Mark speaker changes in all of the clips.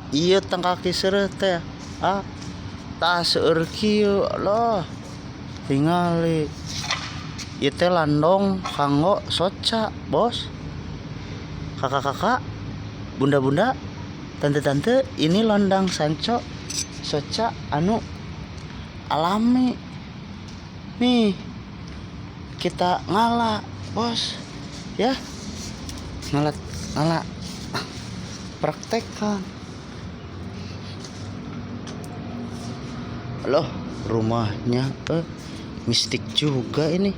Speaker 1: Ieu tangkaki seureuh teh. Ah, tah seueur kieu loh. Tingali. Ieu teh landong kanggo soca, Bos. Kakak-kakak, bunda-bunda, tante-tante, ini landang sanco soca anu alami. Nih, kita ngala, Bos. Ya. Ngala ngala praktekkan. Loh, rumahnya mistik juga ini.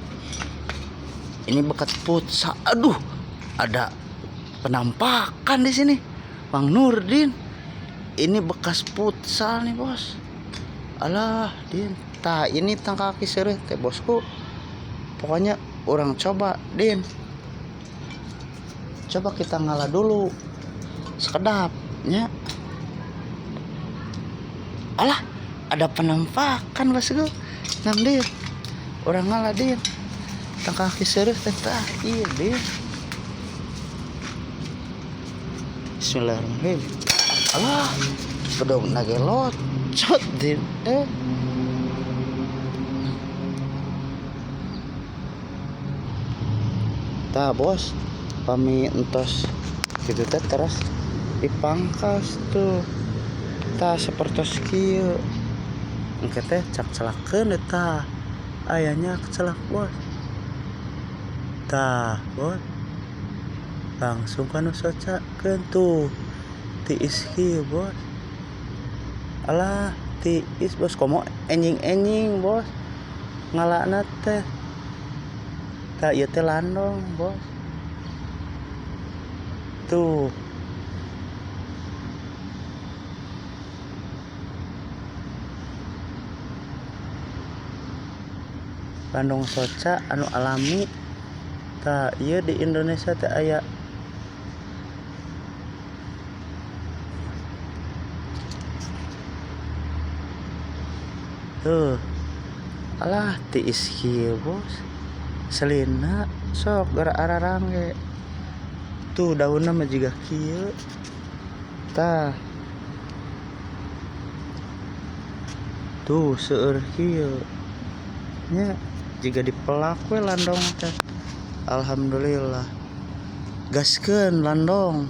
Speaker 1: Ini bekas futsal. Aduh, ada penampakan di sini. Bang Nurdin. Ini bekas futsal nih, Bos. Alah, Din. Tah, ini tangkaki seureuh teh, Bosku. Pokoknya orang coba, Din. Coba kita ngalah dulu. Sekedap, nya. Alah, ada penampakan, Bosku. Nang, Din. Orang ngalah, Din. Tangkaki seureuh teh tah, ieu, Din. Bismillahirrahmanirrahim. Alah, bedog nage locot, Din. Tah, Bos, pami entos gitu teh terus dipangkas tuh. Tah sapertos kieu. Engke teh cak celakeun eta. Ayahnya kecelak, Bos. Tah, Bos. Langsung kanu socakeun tuh. Tiis kieu, Bos. Alah, tiis, Bos, komo enjing-enjing, Bos. Ngalana teh. Tah ieu teh landong, Bos. Tuh. Landong soca anu alami. Tah ieu di Indonesia teh aya. Tuh. Alah, tiis kieu, Bos. Selina sok geura ararangge. Tuh daunna mah jiga kieu. Tah. Tuh seueur kieu. Nya jiga dipelak we landong teh. Alhamdulillah. Gaskeun landong.